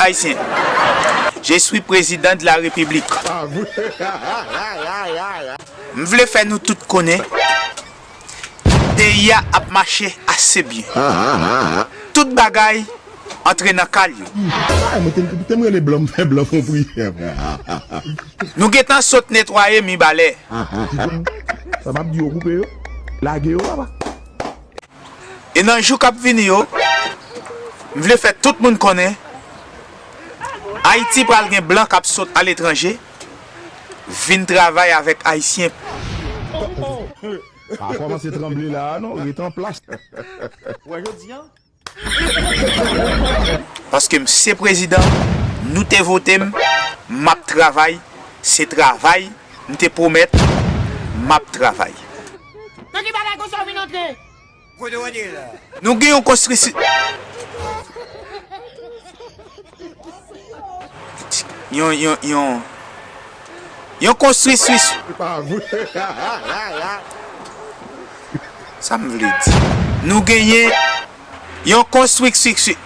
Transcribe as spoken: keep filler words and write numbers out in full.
Ayisyen. Je suis président de la République. M vle fè nou tout konnen peyi a ap mache ase byen. Tout bagay antre nan kal yo. Ay, mwen te, te m rele blan, m fè blan fon priyè. Nou gentan sot netwaye Mibalè. Sa m ap di yo, koupe yo, lage yo, papa. E nan jou k ap vini yo, m vle fè tout moun konnen, Ayiti pral gen blan k ap sot aletranje, vin travay avèk Ayisyen. Pa kòmanse tranble la a non, ret an plas. Ou wè jodi a? Paske m se prezidan, nou te vote m, m ap travay, se travay, m te pwomèt, m ap travay. Nan ki bagay konsa w vin antre? Kote w antre la? Nou gen yon konstrisi-, yon, yon, yon, yon konstriswis-, Se pa vre. Sa m vle di? Nou genyen yon konstrikswis-,